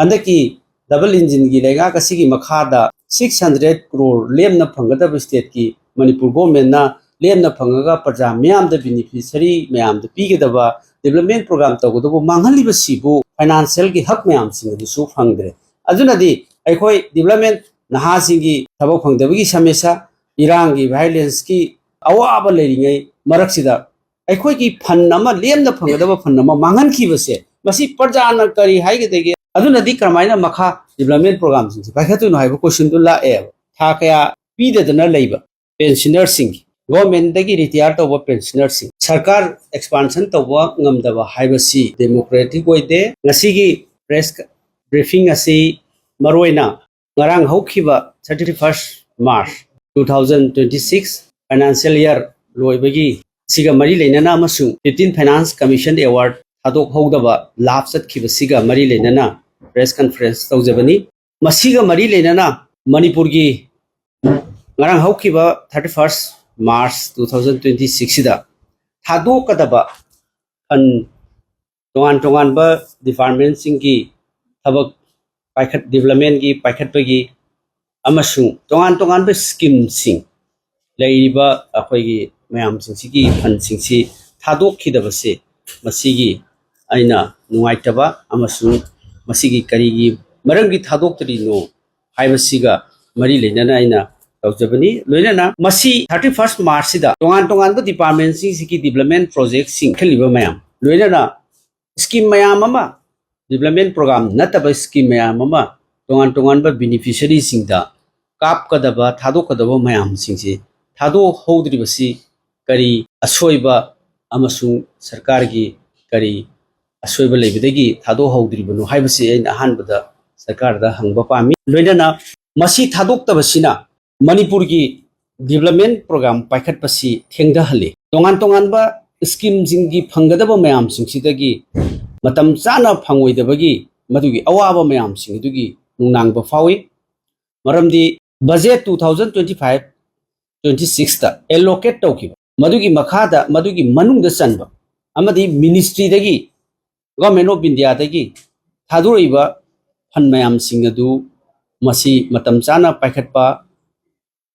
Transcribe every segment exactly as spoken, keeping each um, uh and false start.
ꯍꯟꯗꯛꯀꯤ ꯗꯕꯜ ꯏꯟꯖꯤꯟꯒꯤ ꯂꯩꯉꯥꯛ ꯑꯁꯤꯒꯤ ꯃꯈꯥꯗ six hundred crore ꯂꯦꯝꯅ ꯐꯪꯒꯗꯕ stateꯀꯤ ꯃꯅꯤꯄꯨꯔ governmentꯅ ꯂꯦꯝꯅ ꯐꯪꯉꯒ ꯄ꯭ꯔꯖꯥ ꯃꯤꯌꯥꯝꯗ, beneficiary ꯃꯌꯥꯝꯗ ꯄꯤꯒꯗꯕ development program ꯇꯧꯒꯗꯕ ꯃꯥꯡꯍꯜꯂꯤꯕꯁꯤꯕꯨ financialꯒꯤ ꯍꯛ ꯃꯌꯥꯝꯁꯤꯡ ꯑꯗꯨꯁꯨ ꯐꯪꯗ꯭ꯔꯦ꯫ ꯑꯗꯨꯅꯗꯤ ꯑꯩꯈꯣꯏ development, ꯅꯍꯥꯁꯤꯡꯒꯤ ꯊꯕꯛ ꯐꯪꯗꯕꯒꯤ ꯁꯃꯁ꯭ꯌꯥ, ꯏꯔꯥꯡꯒꯤ violenceꯀꯤ ꯑꯋꯥꯕ ꯂꯩꯔꯤꯉꯩ ꯃꯔꯛꯁꯤꯗ ꯑꯩꯈꯣꯏꯒꯤ fund ꯑꯃ, ꯂꯦꯝꯅ ꯐꯪꯒꯗꯕ fund ꯑꯃ ꯃꯥꯡꯍꯟꯈꯤꯕꯁꯦ, ꯃꯁꯤ ꯄ꯭ꯔꯖꯥꯅ ꯀꯔꯤ ꯍꯥꯏꯒꯗꯒꯦ? ꯑꯗꯨꯅꯗꯤ ꯀꯔꯝꯍꯥꯏꯅ ꯃꯈꯥ development programꯁꯤꯡꯁꯦ ꯄꯥꯏꯈꯠꯇꯣꯏꯅꯣ ꯍꯥꯏꯕ questionꯗꯨ ꯂꯥꯛꯑꯦꯕ꯫ ꯊꯥ ꯀꯌꯥ ꯄꯤꯗꯗꯅ ꯂꯩꯕ pensionerꯁꯤꯡꯒꯤ, governmentꯗꯒꯤ retire ꯇꯧꯕ pensionerꯁꯤꯡ, ꯁꯔꯀꯥꯔ expansion ꯇꯧꯕ ꯉꯝꯗꯕ ꯍꯥꯏꯕꯁꯤ democratic ꯑꯣꯏꯗꯦ꯫ ꯉꯁꯤꯒꯤ press briefing ꯑꯁꯤ ꯃꯔꯨꯑꯣꯏꯅ ꯉꯔꯥꯡ ꯍꯧꯈꯤꯕ thirty first March two thousand twenty six financial year ꯂꯣꯏꯕꯒꯤ, ꯁꯤꯒ ꯃꯔꯤ ꯂꯩꯅꯅ ꯑꯃꯁꯨꯡ fifteen Finance Commission Award ꯊꯥꯗꯣꯛꯍꯧꯗꯕ lapse ꯆꯠꯈꯤꯕꯁꯤꯒ ꯃꯔꯤ ꯂꯩꯅꯅ press conference ꯇꯧꯖꯕꯅꯤ꯫ ꯃꯁꯤꯒ ꯃꯔꯤ ꯂꯩꯅꯅ ꯃꯅꯤꯄꯨꯔꯒꯤ ꯉꯔꯥꯡ ꯍꯧꯈꯤꯕ thirty first March two thousand twenty sixꯁꯤꯗ ꯊꯥꯗꯣꯛꯀꯗꯕ fund, ꯇꯣꯉꯥꯟ ꯇꯣꯉꯥꯟꯕ departmentꯁꯤꯡꯒꯤ ꯊꯕꯛ ꯄꯥꯏꯈꯠ, developmentꯀꯤ ꯄꯥꯏꯈꯠꯄꯒꯤ ꯑꯃꯁꯨꯡ ꯇꯣꯉꯥꯟ ꯇꯣꯉꯥꯟꯕ schemeꯁꯤꯡ, ꯂꯩꯔꯤꯕ ꯑꯩꯈꯣꯏꯒꯤ ꯃꯌꯥꯝꯁꯤꯡꯁꯤꯒꯤ fundꯁꯤꯡꯁꯤ ꯊꯥꯗꯣꯛꯈꯤꯗꯕꯁꯦ, ꯃꯁꯤꯒꯤ ꯑꯩꯅ ꯅꯨꯡꯉꯥꯏꯇꯕ ꯑꯃꯁꯨꯡ ꯃꯁꯤꯒꯤ ꯀꯔꯤꯒꯤ ꯃꯔꯝꯒꯤ ꯊꯥꯗꯣꯛꯇ꯭ꯔꯤꯅꯣ ꯍꯥꯏꯕꯁꯤꯒ ꯃꯔꯤ ꯂꯩꯅꯅ ꯑꯩꯅ ꯇꯧꯖꯕꯅꯤ꯫ ꯂꯣꯏꯅꯅ ꯃꯁꯤ thirty first Marchꯁꯤꯗ ꯇꯣꯉꯥꯟ ꯇꯣꯉꯥꯟꯕ departmentꯁꯤꯡꯁꯤꯒꯤ development projectꯁꯤꯡ ꯈꯜꯂꯤꯕ ꯃꯌꯥꯝ, ꯂꯣꯏꯅꯅ scheme ꯃꯌꯥꯝ ꯑꯃ, development program ꯅꯠꯇꯕ scheme ꯃꯌꯥꯝ ꯑꯃ ꯇꯣꯉꯥꯟ ꯇꯣꯉꯥꯟꯕ beneficiaryꯁꯤꯡꯗ ꯀꯥꯞꯀꯗꯕ, ꯊꯥꯗꯣꯛꯀꯗꯕ ꯃꯌꯥꯝꯁꯤꯡꯁꯤ ꯊꯥꯗꯣꯛꯍꯧꯗ꯭ꯔꯤꯕꯁꯤ ꯀꯔꯤ ꯑꯁꯣꯏꯕ ꯑꯃꯁꯨꯡ ꯁꯔꯀꯥꯔꯒꯤ ꯀꯔꯤ ꯑꯁꯣꯏꯕ ꯂꯩꯕꯗꯒꯤ ꯊꯥꯗꯣꯛꯍꯧꯗ꯭ꯔꯤꯕꯅꯣ ꯍꯥꯏꯕꯁꯤ ꯑꯩꯅ ꯑꯍꯥꯟꯕꯗ ꯁꯔꯀꯥꯔꯗ ꯍꯪꯕ ꯄꯥꯝꯃꯤ꯫ ꯂꯣꯏꯅꯅ ꯃꯁꯤ ꯊꯥꯗꯣꯛꯇꯕꯁꯤꯅ ꯃꯅꯤꯄꯨꯔꯒꯤ development program ꯄꯥꯏꯈꯠꯄꯁꯤ ꯊꯦꯡꯊꯍꯜꯂꯤ꯫ ꯇꯣꯉꯥꯟ ꯇꯣꯉꯥꯟꯕ schemeꯁꯤꯡꯒꯤ ꯐꯪꯒꯗꯕ ꯃꯌꯥꯝꯁꯤꯡꯁꯤꯗꯒꯤ ꯃꯇꯝ ꯆꯥꯅ ꯐꯪꯉꯣꯏꯗꯕꯒꯤ ꯃꯗꯨꯒꯤ ꯑꯋꯥꯕ ꯃꯌꯥꯝꯁꯤꯡ ꯑꯗꯨꯒꯤ ꯅꯨꯡꯅꯥꯡꯕ ꯐꯥꯎꯏ꯫ ꯃꯔꯝꯗꯤ budget two thousand twenty five twenty sixꯇ allocate ꯇꯧꯈꯤꯕ, ꯃꯗꯨꯒꯤ ꯃꯈꯥꯗ, ꯃꯗꯨꯒꯤ ꯃꯅꯨꯡꯗ ꯆꯟꯕ ꯑꯃꯗꯤ ministryꯗꯒꯤ, Government of Indiaꯗꯒꯤ ꯊꯥꯗꯣꯔꯛꯏꯕ ꯐꯟ ꯃꯌꯥꯝꯁꯤꯡ ꯑꯗꯨ ꯃꯁꯤ ꯃꯇꯝ ꯆꯥꯅ ꯄꯥꯏꯈꯠꯄ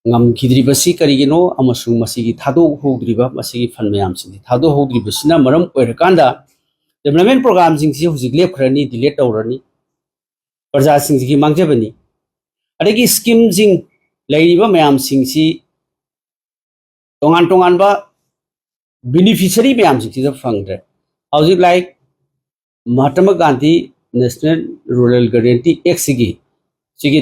ꯉꯝꯈꯤꯗ꯭ꯔꯤꯕꯁꯤ ꯀꯔꯤꯒꯤꯅꯣ ꯑꯃꯁꯨꯡ ꯃꯁꯤꯒꯤ ꯊꯥꯗꯣꯛꯍꯧꯗ꯭ꯔꯤꯕ, ꯃꯁꯤꯒꯤ ꯐꯟ ꯃꯌꯥꯝꯁꯤꯡꯁꯤ ꯊꯥꯗꯣꯛꯍꯧꯗ꯭ꯔꯤꯕꯁꯤꯅ ꯃꯔꯝ ꯑꯣꯏꯔꯀꯥꯟꯗ development programꯁꯤꯡꯁꯤ ꯍꯧꯖꯤꯛ ꯂꯦꯞꯈ꯭ꯔꯅꯤ, delay ꯇꯧꯔꯅꯤ, ꯄ꯭ꯔꯖꯥꯁꯤꯡꯁꯤꯒꯤ ꯃꯥꯡꯖꯕꯅꯤ꯫ ꯑꯗꯒꯤ schemeꯁꯤꯡ ꯂꯩꯔꯤꯕ ꯃꯌꯥꯝꯁꯤꯡꯁꯤ ꯇꯣꯉꯥꯟ ꯇꯣꯉꯥꯟꯕ beneficiary ꯃꯌꯥꯝꯁꯤꯡꯁꯤꯗ ꯐꯪꯗ꯭ꯔꯦ꯫ ꯍꯧꯖꯤꯛ like Mahatma Gandhi National Rural Guarantee Actꯁꯤꯒꯤ ꯁꯤꯒꯤ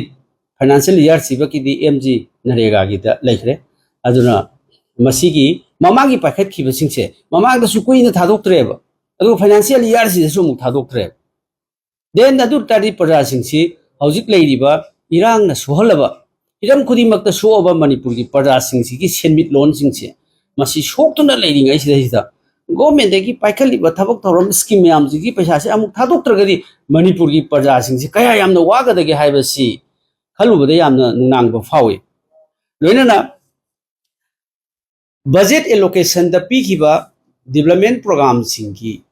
financial yearꯁꯤꯐꯥꯎꯒꯤꯗꯤ ꯑꯦꯝ ꯖꯤ ꯅꯔꯦꯒꯥꯒꯤꯗ ꯂꯩꯈ꯭ꯔꯦ꯫ ꯑꯗꯨꯅ ꯃꯁꯤꯒꯤ ꯃꯃꯥꯡꯒꯤ ꯄꯥꯏꯈꯠꯈꯤꯕꯁꯤꯡꯁꯦ ꯃꯃꯥꯡꯗꯁꯨ ꯀꯨꯏꯅ ꯊꯥꯗꯣꯛꯇ꯭ꯔꯦꯕ, ꯑꯗꯨꯒ financial yearꯁꯤꯗꯁꯨ ꯑꯃꯨꯛ ꯊꯥꯗꯣꯛꯇ꯭ꯔꯦꯕ꯫ Then ꯑꯗꯨ ꯇꯥꯔꯗꯤ ꯄ꯭ꯔꯖꯥꯁꯤꯡꯁꯤ ꯍꯧꯖꯤꯛ ꯂꯩꯔꯤꯕ ꯏꯔꯥꯡꯅ ꯁꯣꯛꯍꯜꯂꯕ, ꯍꯤꯔꯝ ꯈꯨꯗꯤꯡꯃꯛꯇ ꯁꯣꯛꯑꯕ ꯃꯅꯤꯄꯨꯔꯒꯤ ꯄ꯭ꯔꯖꯥꯁꯤꯡꯁꯤꯒꯤ ꯁꯦꯟꯃꯤꯠꯂꯣꯟꯁꯤꯡꯁꯦ ꯃꯁꯤ ꯁꯣꯛꯇꯨꯅ ꯂꯩꯔꯤꯉꯩꯁꯤꯗꯩꯁꯤꯗ governmentꯇꯒꯤ ꯄꯥꯏꯈꯠꯂꯤꯕ ꯊꯕꯛ ꯊꯧꯔꯝ scheme ꯃꯌꯥꯝꯁꯤꯒꯤ ꯄꯩꯁꯥꯁꯦ ꯑꯃꯨꯛ ꯊꯥꯗꯣꯛꯇ꯭ꯔꯒꯗꯤ ꯃꯅꯤꯄꯨꯔꯒꯤ ꯄ꯭ꯔꯖꯥꯁꯤꯡꯁꯦ ꯀꯌꯥ ꯌꯥꯝꯅ ꯋꯥꯒꯗꯒꯦ ꯍꯥꯏꯕꯁꯤ ꯈꯜꯂꯨꯕꯗ ꯌꯥꯝꯅ ꯅꯨꯡꯅꯥꯡꯕ ꯐꯥꯎꯏ꯫ ꯂꯣꯏꯅꯅ budget allocationꯗ ꯄꯤꯈꯤꯕ development programꯁꯤꯡꯒꯤ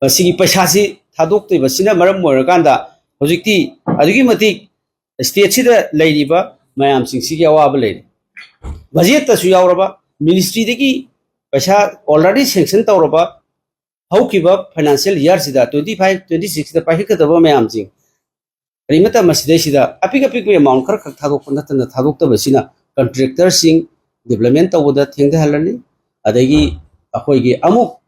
ꯃꯁꯤꯒꯤ ꯄꯩꯁꯥꯁꯤ ꯊꯥꯗꯣꯛꯇ꯭ꯔꯤꯕꯁꯤꯅ ꯃꯔꯝ ꯑꯣꯏꯔꯀꯥꯟꯗ ꯍꯧꯖꯤꯛꯇꯤ ꯑꯗꯨꯛꯀꯤ ꯃꯇꯤꯛ stateꯁꯤꯗ ꯂꯩꯔꯤꯕ ꯃꯌꯥꯝꯁꯤꯡꯁꯤꯒꯤ ꯑꯋꯥꯕ ꯂꯩꯔꯦ꯫ Budgetꯇꯁꯨ ꯌꯥꯎꯔꯕ, ministryꯗꯒꯤ ꯄꯩꯁꯥ already sanction ꯇꯧꯔꯕ, ꯍꯧꯈꯤꯕ financial yearꯁꯤꯗ twenty five twenty sixꯇ ꯄꯥꯏꯈꯠꯀꯗꯕ ꯃꯌꯥꯝꯁꯤꯡ ꯀꯔꯤꯃꯠꯇ ꯃꯁꯤꯗꯩꯁꯤꯗ ꯑꯄꯤꯛ ꯑꯄꯤꯛꯄ amount ꯈꯔ ꯈꯛ ꯊꯥꯗꯣꯛꯄ ꯅꯠꯇꯅ ꯊꯥꯗꯣꯛꯇꯕꯁꯤꯅ contractorꯁꯤꯡ development ꯇꯧꯕꯗ ꯊꯦꯡꯊꯍꯜꯂꯅꯤ꯫ ꯑꯗꯒꯤ ꯑꯩꯈꯣꯏꯒꯤ ꯑꯃꯨꯛ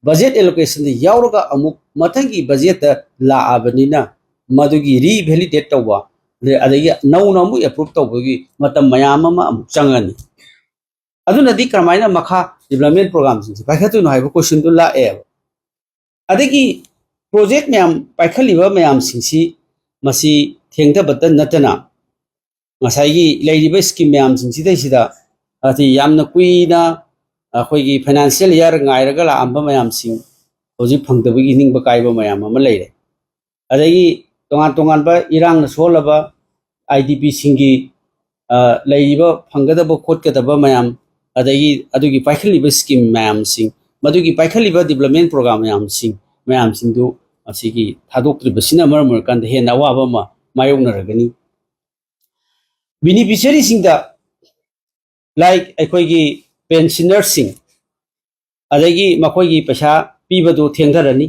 budget allocationꯗ ꯌꯥꯎꯔꯒ ꯑꯃꯨꯛ ꯃꯊꯪꯒꯤ budgetꯇ ꯂꯥꯛꯑꯕꯅꯤꯅ ꯃꯗꯨꯒꯤ revalidate ꯇꯧꯕ, ꯑꯗꯒꯤ ꯅꯧꯅ ꯑꯃꯨꯛ approve ꯇꯧꯕꯒꯤ ꯃꯇꯝ ꯃꯌꯥꯝ ꯑꯃ ꯑꯃꯨꯛ ꯆꯪꯉꯅꯤ꯫ ꯑꯗꯨꯅꯗꯤ ꯀꯔꯝꯍꯥꯏꯅ ꯃꯈꯥ development programꯁꯤꯡꯁꯦ ꯄꯥꯏꯈꯠꯇꯣꯏꯅꯣ ꯍꯥꯏꯕ questionꯗꯨ ꯂꯥꯛꯑꯦꯕ꯫ ꯑꯗꯒꯤ project ꯃꯌꯥꯝ ꯄꯥꯏꯈꯠꯂꯤꯕ ꯃꯌꯥꯝꯁꯤꯡꯁꯤ ꯃꯁꯤ ꯊꯦꯡꯊꯕꯇ ꯅꯠꯇꯅ ꯉꯁꯥꯏꯒꯤ ꯂꯩꯔꯤꯕ scheme ꯃꯌꯥꯝꯁꯤꯡꯁꯤꯗꯩꯁꯤꯗ ꯍꯥꯏꯗꯤ ꯌꯥꯝꯅ ꯀꯨꯏꯅ ꯑꯩꯈꯣꯏꯒꯤ financial year ꯉꯥꯏꯔꯒ ꯂꯥꯛꯑꯝꯕ ꯃꯌꯥꯝꯁꯤꯡ ꯍꯧꯖꯤꯛ ꯐꯪꯗꯕꯒꯤ ꯅꯤꯡꯕ ꯀꯥꯏꯕ ꯃꯌꯥꯝ ꯑꯃ ꯂꯩꯔꯦ꯫ ꯑꯗꯒꯤ ꯇꯣꯉꯥꯟ ꯇꯣꯉꯥꯟꯕ ꯏꯔꯥꯡꯅ ꯁꯣꯛꯍꯜꯂꯕ IDPꯁꯤꯡꯒꯤ ꯂꯩꯔꯤꯕ ꯐꯪꯒꯗꯕ ꯈꯣꯠꯀꯗꯕ ꯃꯌꯥꯝ, ꯑꯗꯒꯤ ꯑꯗꯨꯒꯤ ꯄꯥꯏꯈꯠꯂꯤꯕ scheme ꯃꯌꯥꯝꯁꯤꯡ, ꯃꯗꯨꯒꯤ ꯄꯥꯏꯈꯠꯂꯤꯕ development program ꯃꯌꯥꯝꯁꯤꯡ ꯃꯌꯥꯝꯁꯤꯡꯗꯨ ꯃꯁꯤꯒꯤ ꯊꯥꯗꯣꯛꯇ꯭ꯔꯤꯕꯁꯤꯅ ꯃꯔꯝ ꯑꯣꯏꯔꯀꯥꯟꯗ ꯍꯦꯟꯅ ꯑꯋꯥꯕ ꯑꯃ ꯃꯥꯌꯣꯛꯅꯔꯒꯅꯤ꯫ ꯕꯤꯅꯤꯐꯤꯁꯔꯤꯁꯤꯡꯗ, ꯂꯥꯏꯛ ꯑꯩꯈꯣꯏꯒꯤ ꯄꯦꯟꯁꯤꯅꯔꯁꯤꯡ, ꯑꯗꯒꯤ ꯃꯈꯣꯏꯒꯤ ꯄꯩꯁꯥ ꯄꯤꯕꯗꯨ ꯊꯦꯡꯊꯔꯅꯤ꯫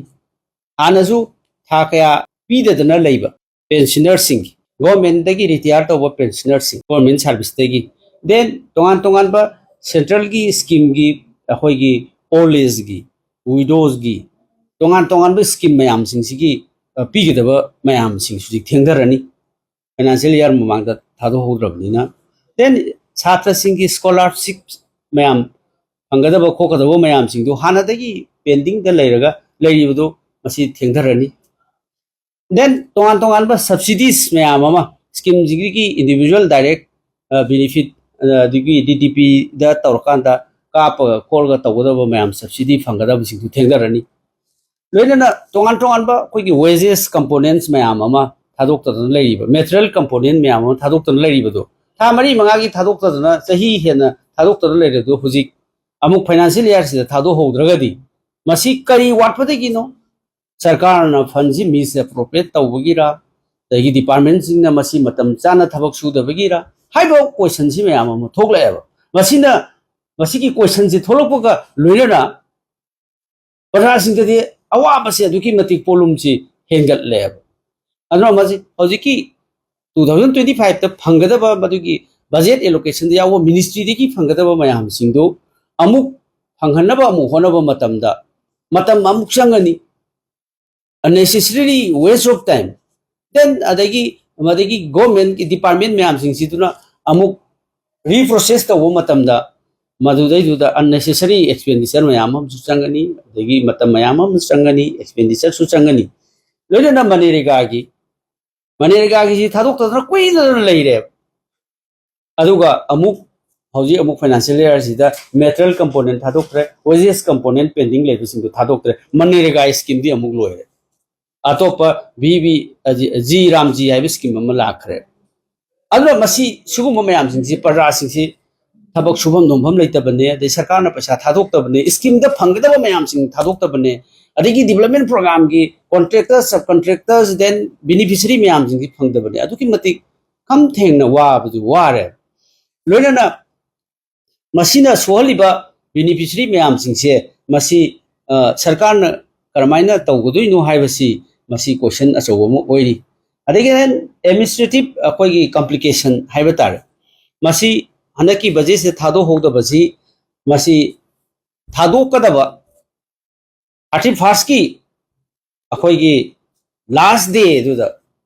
ꯍꯥꯟꯅꯁꯨ ꯊꯥ ꯀꯌꯥ ꯄꯤꯗꯗꯅ ꯂꯩꯕ ꯄꯦꯟꯁꯤꯅꯔꯁꯤꯡꯒꯤ, ꯒꯣꯔꯃꯦꯟꯗꯒꯤ ꯔꯤꯇꯤꯌꯥꯔ ꯇꯧꯕ ꯄꯦꯟꯁꯤꯅꯔꯁꯤꯡ, ꯒꯣꯔꯃꯦꯟ ꯁꯥꯔꯚꯤꯁꯇꯒꯤ, ꯗꯦꯟ ꯇꯣꯉꯥꯟ ꯇꯣꯉꯥꯟꯕ ꯁꯦꯟꯇ꯭ꯔꯦꯜꯒꯤ ꯁ꯭ꯀꯤꯝꯒꯤ, ꯑꯩꯈꯣꯏꯒꯤ ꯑꯣꯜ ꯑꯦꯖꯒꯤ, ꯋꯤꯗꯣꯁꯒꯤ, ꯇꯣꯉꯥꯟ ꯇꯣꯉꯥꯟꯕ ꯁ꯭ꯀꯤꯝ ꯃꯌꯥꯝꯁꯤꯡꯁꯤꯒꯤ, ꯑ, ꯄꯤꯒꯗꯕ ꯃꯌꯥꯝꯁꯤꯡꯁꯤꯗꯤ ꯊꯦꯡꯊꯔꯅꯤ, ꯐꯥꯏꯅꯥꯟꯁꯤꯌꯦꯜ ꯏꯌꯥꯔ ꯃꯃꯥꯡꯗ ꯊꯥꯗꯣꯛꯍꯧꯗ꯭ꯔꯕꯅꯤꯅ꯫ ꯗꯦꯟ ꯁꯥꯇ꯭ꯔꯁꯤꯡꯒꯤ ꯁ꯭ꯀꯣꯂꯥꯔꯁꯤꯞ ꯃꯌꯥꯝ ꯐꯪꯒꯗꯕ ꯈꯣꯠꯀꯗꯕ ꯃꯌꯥꯝꯁꯤꯡꯗꯨ ꯍꯥꯟꯅꯗꯒꯤ ꯄꯦꯟꯗꯤꯡꯗ ꯂꯩꯔꯒ ꯂꯩꯔꯤꯕꯗꯨ ꯃꯁꯤ ꯊꯦꯡꯊꯔꯅꯤ꯫ ꯗꯦꯟ ꯇꯣꯉꯥꯟ ꯇꯣꯉꯥꯟꯕ ꯁꯕꯁꯤꯗꯤꯁ ꯃꯌꯥꯝ ꯑꯃ ꯁ꯭ꯀꯤꯝꯁꯤꯒꯤ ꯏꯟꯗꯤꯕꯤꯖꯨꯋꯦꯜ ꯗꯥꯏꯔꯦꯛ ꯕꯤꯅꯤꯐꯤꯠ, ꯑꯗꯒꯤ ꯗꯤ ꯗꯤ ꯄꯤꯗ ꯇꯧꯔꯀꯥꯟꯗ ꯀꯥꯞꯄꯒ ꯈꯣꯠꯂꯒ ꯇꯧꯒꯗꯕ ꯃꯌꯥꯝ, ꯁꯕꯁꯤꯗꯤ ꯐꯪꯒꯗꯕꯁꯤꯡꯗꯨ ꯊꯦꯡꯊꯔꯅꯤ꯫ ꯂꯣꯏꯅꯅ ꯇꯣꯉꯥꯟ ꯇꯣꯉꯥꯟꯕ ꯑꯩꯈꯣꯏꯒꯤ ꯋꯦꯖꯦꯁ ꯀꯝꯄꯣꯅꯦꯟꯁ ꯃꯌꯥꯝ ꯑꯃ ꯊꯥꯗꯣꯛꯇꯗꯅ ꯂꯩꯔꯤꯕ, ꯃꯦꯇꯔꯤꯌꯦꯜ ꯀꯝꯄꯣꯅꯦꯟ ꯃꯌꯥꯝ ꯑꯃ ꯊꯥꯗꯣꯛꯇꯅ ꯂꯩꯔꯤꯕꯗꯣ, ꯊꯥ ꯃꯔꯤ ꯃꯉꯥꯒꯤ ꯊꯥꯗꯣꯛꯇꯗꯅ, ꯆꯍꯤ ꯍꯦꯟꯅ ꯊꯥꯗꯣꯛꯇꯅ ꯂꯩꯔꯤꯕꯗꯣ, ꯍꯧꯖꯤꯛ ꯑꯃꯨꯛ ꯐꯥꯏꯅꯥꯟꯁꯤꯌꯦꯜ ꯏꯌꯥꯔꯁꯤꯗ ꯊꯥꯗꯣꯛꯍꯧꯗ꯭ꯔꯒꯗꯤ ꯃꯁꯤ ꯀꯔꯤ ꯋꯥꯠꯄꯗꯒꯤꯅꯣ? ꯁꯔꯀꯥꯔꯅ ꯐꯟꯁꯤ ꯃꯤꯁꯑꯦꯄ꯭ꯔꯣꯄ꯭ꯔꯤꯌꯦꯠ ꯇꯧꯕꯒꯤꯔ, ꯑꯗꯒꯤ ꯗꯤꯄꯥꯔꯠꯃꯦꯟꯁꯤꯡꯅ ꯃꯁꯤ ꯃꯇꯝ ꯆꯥꯅ ꯊꯕꯛ ꯁꯨꯗꯕꯒꯤꯔ ꯍꯥꯏꯕ ꯀꯣꯏꯁꯟꯁꯤ ꯃꯌꯥꯝ ꯑꯃ ꯊꯣꯛꯂꯛꯑꯦꯕ꯫ ꯃꯁꯤꯅ, ꯃꯁꯤꯒꯤ ꯀꯣꯏꯁꯟꯁꯤ ꯊꯣꯛꯂꯛꯄꯒ ꯂꯣꯏꯅꯅ ꯄ꯭ꯔꯖꯥꯁꯤꯡꯗꯗꯤ ꯑꯋꯥꯕꯁꯦ ꯑꯗꯨꯛꯀꯤ ꯃꯇꯤꯛ ꯄꯣꯠꯂꯨꯝꯁꯤ ꯍꯦꯟꯒꯠꯂꯦꯕ꯫ ꯑꯗꯨꯅ ꯃꯁꯤ ꯍꯧꯖꯤꯛꯀꯤ two thousand twenty five ꯇ ꯐꯪꯒꯗꯕ ꯃꯗꯨꯒꯤ ꯕꯖꯦꯠ ꯑꯦꯂꯣꯀꯦꯁꯟꯗ ꯌꯥꯎꯕ ꯃꯤꯅꯤꯁꯇ꯭ꯔꯤꯗꯒꯤ ꯐꯪꯒꯗꯕ ꯃꯌꯥꯝꯁꯤꯡꯗꯨ ꯑꯃꯨꯛ ꯐꯪꯍꯟꯅꯕ ꯑꯃꯨꯛ ꯍꯣꯠꯅꯕ ꯃꯇꯝꯗ ꯃꯇꯝ ꯑꯃꯨꯛ ꯆꯪꯒꯅꯤ, unnecessarily waste of time꯫ Then ꯑꯗꯒꯤ ꯃꯗꯒꯤ ꯒꯣꯔꯃꯦꯟꯒꯤ ꯗꯤꯄꯥꯔꯠꯃꯦꯟ ꯃꯌꯥꯝꯁꯤꯡꯁꯤꯗꯨꯅ ꯑꯃꯨꯛ ꯔꯤꯄ꯭ꯔꯣꯁꯦꯁ ꯇꯧꯕ ꯃꯇꯝꯗ ꯃꯗꯨꯗꯩꯗꯨꯗ unnecessary expenditure ꯃꯌꯥꯝ ꯑꯃꯁꯨ ꯆꯪꯒꯅꯤ, ꯑꯗꯒꯤ ꯃꯇꯝ ꯃꯌꯥꯝ ꯑꯃꯁꯨ ꯆꯪꯒꯅꯤ, ꯑꯦꯛꯁꯄꯦꯟꯗꯤꯆꯔꯁꯨ ꯆꯪꯒꯅꯤ꯫ ꯂꯣꯏꯅꯅ ꯃꯅꯦꯔꯦꯒꯥꯒꯤ, ꯃꯅꯦꯔꯦꯒꯥꯒꯤꯁꯤ ꯊꯥꯗꯣꯛꯇꯗꯅ ꯀꯨꯏꯅ ꯂꯩꯔꯦꯕ꯫ ꯑꯗꯨꯒ ꯑꯃꯨꯛ ꯍꯧꯖꯤꯛ ꯑꯃꯨꯛ ꯐꯥꯏꯅꯥꯟꯁꯤꯌꯦꯜ ꯏꯌꯥꯔꯁꯤꯗ ꯃꯦꯇꯔꯤꯌꯦꯜ ꯀꯝꯄꯣꯅꯦꯟ ꯊꯥꯗꯣꯛꯇ꯭ꯔꯦ, ꯋꯦꯖꯦꯁ ꯀꯝꯄꯣꯅꯦꯟ ꯄꯦꯟꯗꯤꯡ ꯂꯩꯕꯁꯤꯡꯗꯣ ꯊꯥꯗꯣꯛꯇ꯭ꯔꯦ, ꯃꯅꯦꯔꯦꯒꯥ ꯁ꯭ꯀꯤꯝꯗꯤ ꯑꯃꯨꯛ ꯂꯣꯏꯔꯦ꯫ ꯑꯇꯣꯞꯄ ꯚꯤ ꯕꯤ, ꯖꯤ ꯔꯥꯝꯖꯤ ꯍꯥꯏꯕ ꯁ꯭ꯀꯤꯝ ꯑꯃ ꯂꯥꯛꯈ꯭ꯔꯦ꯫ ꯑꯗꯨꯅ ꯃꯁꯤ, ꯁꯤꯒꯨꯝꯕ ꯃꯌꯥꯝꯁꯤꯡꯁꯤ ꯄ꯭ꯔꯖꯥꯁꯤꯡꯁꯤ ꯊꯕꯛ ꯁꯨꯐꯝ ꯅꯣꯝꯐꯝ ꯂꯩꯇꯕꯅꯦ, ꯑꯗꯩ ꯁꯔꯀꯥꯔꯅ ꯄꯩꯁꯥ ꯊꯥꯗꯣꯛꯇꯕꯅꯦ, ꯁ꯭ꯀꯤꯝꯗ ꯐꯪꯒꯗꯕ ꯃꯌꯥꯝꯁꯤꯡ ꯊꯥꯗꯣꯛꯇꯕꯅꯦ, ꯑꯗꯒꯤ ꯗꯤꯕꯂꯞꯃꯦꯟ ꯄ꯭ꯔꯣꯒ꯭ꯔꯥꯝꯒꯤ contractor, sub contractors, then beneficiary ꯃꯌꯥꯝꯁꯤꯡꯁꯤ ꯐꯪꯗꯕꯅꯦ꯫ ꯑꯗꯨꯛꯀꯤ ꯃꯇꯤꯛ ꯈꯝ ꯊꯦꯡꯅ ꯋꯥꯕꯗꯤ ꯋꯥꯔꯦ꯫ ꯂꯣꯏꯅꯅ ꯃꯁꯤꯅ ꯁꯣꯛꯍꯜꯂꯤꯕ ꯕꯤꯅꯤꯐꯤꯁꯔꯤ ꯃꯌꯥꯝꯁꯤꯡꯁꯦ ꯃꯁꯤ, ꯑ, ꯁꯔꯀꯥꯔꯅ ꯀꯔꯝꯍꯥꯏꯅ ꯇꯧꯒꯗꯣꯏꯅꯣ ꯍꯥꯏꯕꯁꯤ ꯃꯁꯤ ꯀꯣꯏꯁꯟ ꯑꯆꯧꯕ ꯑꯃ ꯑꯣꯏꯔꯤ꯫ ꯑꯗꯒꯤ ꯑꯦꯗꯃꯤꯅꯤꯁꯇ꯭ꯔꯦꯇꯤꯞ ꯑꯩꯈꯣꯏꯒꯤ ꯀꯝꯄ꯭ꯂꯤꯀꯦꯁꯟ ꯍꯥꯏꯕ ꯇꯥꯔꯦ, ꯃꯁꯤ ꯍꯟꯗꯛꯀꯤ ꯕꯖꯦꯠꯁꯦ ꯊꯥꯗꯣꯛꯍꯧꯗꯕꯁꯤ, ꯃꯁꯤ ꯊꯥꯗꯣꯛꯀꯗꯕ ꯊꯥꯔꯇꯤ ꯐꯥꯔꯁꯀꯤ ꯑꯩꯈꯣꯏꯒꯤ ꯂꯥꯁ ꯗꯦꯗꯨꯗ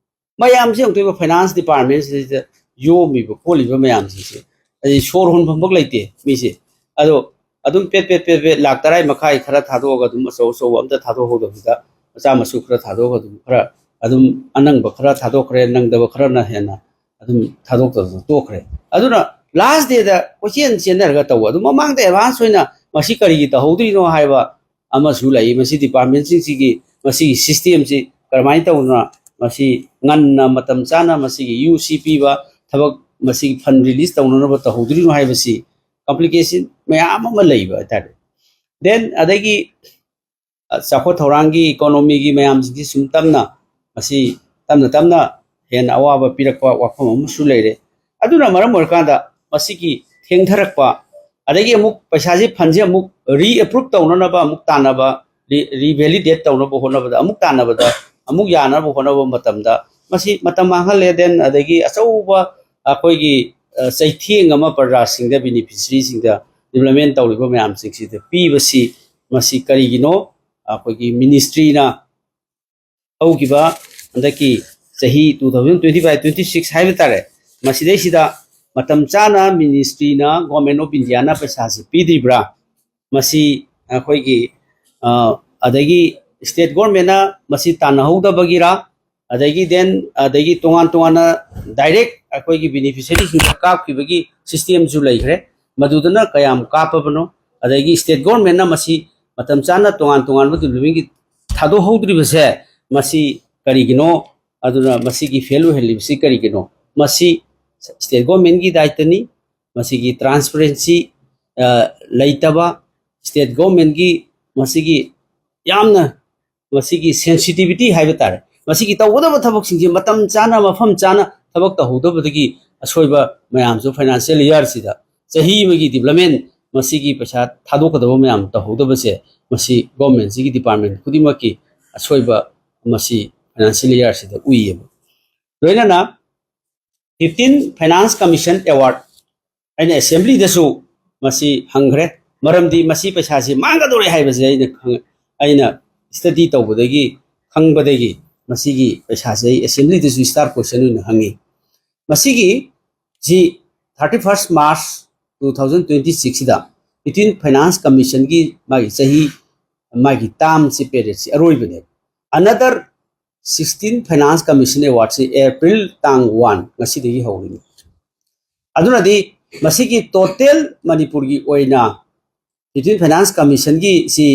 ꯃꯌꯥꯝꯁꯤ ꯑꯃꯨꯛꯇꯣꯏꯕ ꯐꯥꯏꯅꯥꯟꯁ ꯗꯤꯄꯥꯔꯠꯃꯦꯟꯁꯤꯗ ꯌꯣꯝꯃꯤꯕ ꯈꯣꯠꯂꯤꯕ ꯃꯌꯥꯝꯁꯤꯡꯁꯦ, ꯑꯩ ꯁꯣꯔ ꯍꯣꯟꯐꯝꯐꯥꯎ ꯂꯩꯇꯦ ꯃꯤꯁꯦ꯫ ꯑꯗꯣ ꯑꯗꯨꯝ ꯄꯦꯠ ꯄꯦꯠ ꯄꯦꯠ ꯄꯦꯠ ꯂꯥꯛ ꯇꯔꯥ ꯃꯈꯥꯏ ꯈꯔ ꯊꯥꯗꯣꯛꯑꯒ ꯑꯗꯨꯝ ꯑꯆꯧ ꯑꯆꯧꯕ ꯑꯝꯇ ꯊꯥꯗꯣꯛꯍꯧꯗꯕꯁꯤꯗ ꯃꯆꯥ ꯃꯁꯨ ꯈꯔ ꯊꯥꯗꯣꯛꯑꯒ ꯑꯗꯨꯝ ꯈꯔ ꯑꯗꯨꯝ ꯑꯅꯪꯕ ꯈꯔ ꯊꯥꯗꯣꯛꯈ꯭ꯔꯦ, ꯅꯪꯗꯕ ꯈꯔꯅ ꯍꯦꯟꯅ ꯑꯗꯨꯝ ꯊꯥꯗꯣꯛꯇꯅ ꯇꯣꯛꯈ꯭ꯔꯦ꯫ ꯑꯗꯨꯅ ꯂꯥꯁ ꯗꯦꯗ ꯀꯣꯏꯆꯦꯟ ꯆꯦꯟꯅꯔꯒ ꯇꯧꯕ꯫ ꯑꯗꯨ ꯃꯃꯥꯡꯗ ꯑꯦꯗꯚꯥꯟꯁ ꯑꯣꯏꯅ ꯃꯁꯤ ꯀꯔꯤꯒꯤ ꯇꯧꯍꯧꯗ꯭ꯔꯤꯅꯣ ꯍꯥꯏꯕ ꯑꯃꯁꯨ ꯂꯩ꯫ ꯃꯁꯤ ꯗꯤꯄꯥꯔꯠꯃꯦꯟꯁꯤꯡꯁꯤꯒꯤ ꯃꯁꯤꯒꯤ ꯁꯤꯁꯇꯦꯝꯁꯤ ꯀꯔꯝꯍꯥꯏꯅ ꯇꯧꯗꯅ ꯃꯁꯤ ꯉꯟꯅ ꯃꯇꯝ ꯆꯥꯅ ꯃꯁꯤꯒꯤ ꯌꯨ ꯁꯤ ꯄꯤꯕ ꯊꯕꯛ, ꯃꯁꯤꯒꯤ ꯐꯟ ꯔꯤꯂꯤꯁ ꯇꯧꯅꯅꯕ ꯇꯧꯍꯧꯗ꯭ꯔꯤꯅꯣ ꯍꯥꯏꯕꯁꯤ ꯀꯝꯄ꯭ꯂꯤꯀꯦꯁꯟ ꯃꯌꯥꯝ ꯑꯃ ꯂꯩꯕ ꯍꯥꯏꯇꯥꯔꯦ꯫ ꯗꯦꯟ ꯑꯗꯒꯤ ꯑ, ꯆꯥꯎꯈꯠ ꯊꯧꯔꯥꯡꯒꯤ, ꯏꯀꯣꯅꯣꯃꯤꯒꯤ ꯃꯌꯥꯝꯁꯤꯡꯁꯤ ꯁꯨꯝ ꯇꯞꯅ, ꯃꯁꯤ ꯇꯞꯅ ꯇꯞꯅ ꯍꯦꯟꯅ ꯑꯋꯥꯕ ꯄꯤꯔꯛꯄ ꯋꯥꯐꯝ ꯑꯃꯁꯨ ꯂꯩꯔꯦ꯫ ꯑꯗꯨꯅ ꯃꯔꯝ ꯑꯣꯏꯔꯀꯥꯟꯗ ꯃꯁꯤꯒꯤ ꯊꯦꯡꯊꯔꯛꯄ, ꯑꯗꯒꯤ ꯑꯃꯨꯛ ꯄꯩꯁꯥꯁꯤ, ꯐꯟꯁꯤ ꯑꯃꯨꯛ ꯔꯤꯑꯦꯄ꯭ꯔꯨꯞ ꯇꯧꯅꯅꯕ ꯑꯃꯨꯛ ꯇꯥꯟꯅꯕ, ꯔꯤ-, ꯔꯤꯚꯦꯂꯤꯗꯦꯠ ꯇꯧꯅꯕ ꯍꯣꯠꯅꯕꯗ, ꯑꯃꯨꯛ ꯇꯥꯟꯅꯕꯗ, ꯑꯃꯨꯛ ꯌꯥꯅꯕ ꯍꯣꯠꯅꯕ ꯃꯇꯝꯗ ꯃꯁꯤ ꯃꯇꯝ ꯃꯥꯡꯍꯜꯂꯦ꯫ ꯗꯦꯟ ꯑꯗꯒꯤ ꯑꯆꯧꯕ ꯑꯩꯈꯣꯏꯒꯤ, ꯑ, ꯆꯩꯊꯦꯡ ꯑꯃ ꯄ꯭ꯔꯖꯥꯁꯤꯡꯗ, ꯕꯦꯅꯤꯐꯤꯁꯔꯤꯁꯤꯡꯗ ꯗꯤꯕꯂꯞꯃꯦꯟ ꯇꯧꯔꯤꯕ ꯃꯌꯥꯝꯁꯤꯡꯁꯤꯗ ꯄꯤꯕꯁꯤ, ꯃꯁꯤ ꯀꯔꯤꯒꯤꯅꯣ? ꯑꯩꯈꯣꯏꯒꯤ ꯃꯤꯅꯤꯁꯇ꯭ꯔꯤꯅ ꯍꯧꯈꯤꯕ ꯍꯟꯗꯛꯀꯤ ꯆꯍꯤ two thousand twenty five twenty six ꯍꯥꯏꯕ ꯇꯥꯔꯦ, ꯃꯁꯤꯗꯩꯁꯤꯗ ꯃꯇꯝ ꯆꯥꯅ ꯃꯤꯅꯤꯁꯇ꯭ꯔꯤꯅ, ꯒꯣꯔꯃꯦꯟ ꯑꯣꯐ ꯏꯟꯗꯤꯌꯥꯅ ꯄꯩꯁꯥꯁꯤ ꯄꯤꯗ꯭ꯔꯤꯕ꯭ꯔꯥ? ꯃꯁꯤ ꯑꯩꯈꯣꯏꯒꯤ, ꯑ, ꯑꯗꯒꯤ ꯁ꯭ꯇꯦꯠ ꯒꯣꯔꯃꯦꯟꯅ ꯃꯁꯤ ꯇꯥꯟꯅꯍꯧꯗꯕꯒꯤꯔꯥ? ꯑꯗꯒꯤ ꯗꯦꯟ ꯑꯗꯒꯤ ꯇꯣꯉꯥꯟ ꯇꯣꯉꯥꯟꯅ ꯗꯥꯏꯔꯦꯛ ꯑꯩꯈꯣꯏꯒꯤ ꯕꯦꯅꯤꯐꯤꯁꯔꯤꯁꯤꯡꯗ ꯀꯥꯞꯈꯤꯕꯒꯤ ꯁꯤꯁꯇꯦꯝꯁꯨ ꯂꯩꯈ꯭ꯔꯦ꯫ ꯃꯗꯨꯗꯅ ꯀꯌꯥꯝ ꯀꯥꯞꯄꯕꯅꯣ? ꯑꯗꯒꯤ ꯁ꯭ꯇꯦꯠ ꯒꯣꯔꯃꯦꯟꯅ ꯃꯁꯤ ꯃꯇꯝ ꯆꯥꯅ ꯇꯣꯉꯥꯟ ꯇꯣꯉꯥꯟꯕ ꯗꯤꯕꯂꯞꯃꯦꯟꯒꯤ ꯊꯥꯗꯣꯛꯍꯧꯗ꯭ꯔꯤꯕꯁꯦ ꯃꯁꯤ ꯀꯔꯤꯒꯤꯅꯣ? ꯑꯗꯨꯅ ꯃꯁꯤꯒꯤ ꯐꯦꯜ ꯑꯣꯏꯍꯜꯂꯤꯕꯁꯤ ꯀꯔꯤꯒꯤꯅꯣ? ꯃꯁꯤ ꯁ꯭ꯇꯦꯠ ꯒꯣꯔꯃꯦꯟꯒꯤ ꯗꯥꯏꯇꯅꯤ꯫ ꯃꯁꯤꯒꯤ ꯇ꯭ꯔꯥꯟꯁꯄꯔꯦꯟꯁꯤ ꯂꯩꯇꯕ, ꯁ꯭ꯇꯦꯠ ꯒꯣꯔꯃꯦꯟꯒꯤ ꯃꯁꯤꯒꯤ ꯌꯥꯝꯅ ꯃꯁꯤꯒꯤ ꯁꯦꯟꯁꯤꯇꯤꯚꯤꯇꯤ ꯍꯥꯏꯕ ꯇꯥꯔꯦ, ꯃꯁꯤꯒꯤ ꯇꯧꯒꯗꯕ ꯊꯕꯛꯁꯤꯡꯁꯦ ꯃꯇꯝ ꯆꯥꯅ ꯃꯐꯝ ꯆꯥꯅ ꯊꯕꯛ ꯇꯧꯍꯧꯗꯕꯗꯒꯤ ꯑꯁꯣꯏꯕ ꯃꯌꯥꯝꯁꯨ ꯐꯥꯏꯅꯥꯟꯁꯤꯌꯦꯜ ꯏꯌꯥꯔꯁꯤꯗ ꯆꯍꯤ ꯑꯃꯒꯤ ꯗꯤꯕ꯭ꯂꯞꯃꯦꯟ ꯃꯁꯤꯒꯤ ꯄꯩꯁꯥ ꯊꯥꯗꯣꯛꯀꯗꯕ ꯃꯌꯥꯝ ꯇꯧꯍꯧꯗꯕꯁꯦ ꯃꯁꯤ ꯒꯣꯔꯃꯦꯟꯁꯤꯒꯤ ꯗꯤꯄꯥꯔꯠꯃꯦꯟ ꯈꯨꯗꯤꯡꯃꯛꯀꯤ ꯑꯁꯣꯏꯕ ꯃꯁꯤ ꯐꯥꯏꯅꯥꯟꯁꯤꯌꯦꯜ ꯏꯌꯥꯔꯁꯤꯗ ꯎꯏꯌꯦꯕ꯫ ꯂꯣꯏꯅꯅ fifteen Finance Commission Award ꯑꯩꯅ ꯑꯦꯁꯦꯝꯕ꯭ꯂꯤꯗꯁꯨ ꯃꯁꯤ ꯍꯪꯈ꯭ꯔꯦ꯫ ꯃꯔꯝꯗꯤ ꯃꯁꯤ ꯄꯩꯁꯥꯁꯤ ꯃꯥꯡꯒꯗꯧꯔꯦ ꯍꯥꯏꯕꯁꯦ ꯑꯩꯅ ꯈꯪ-, ꯑꯩꯅ ꯁ꯭ꯇꯗꯤ ꯇꯧꯕꯗꯒꯤ ꯈꯪꯕꯗꯒꯤ ꯃꯁꯤꯒꯤ ꯄꯩꯁꯥꯁꯦ ꯑꯩ ꯑꯦꯁꯦꯝꯕ꯭ꯂꯤꯗꯁꯨ ꯁ꯭ꯇꯥꯔ ꯀꯣꯏꯁꯟ ꯑꯣꯏꯅ ꯍꯪꯉꯤ꯫ ꯃꯁꯤꯒꯤ ꯁꯤ thirty first March two thousand twenty sixꯁꯤꯗ fifteen Finance Commissionꯒꯤ ꯃꯥꯒꯤ ꯆꯍꯤ ꯃꯥꯒꯤ ꯇꯥꯝꯁꯤ ꯄꯦꯔꯤꯌꯠꯁꯤ ꯑꯔꯣꯏꯕꯅꯦꯕ꯫ Another sixteen Finance Commission Awardꯁꯤ April ꯇꯥꯡ one ꯉꯁꯤꯗꯒꯤ ꯍꯧꯔꯤꯅꯤ꯫ ꯑꯗꯨꯅꯗꯤ ꯃꯁꯤꯒꯤ ꯇꯣꯇꯦꯜ ꯃꯅꯤꯄꯨꯔꯒꯤ ꯑꯣꯏꯅ fifteen Finance Commissionꯒꯤ ꯁꯤ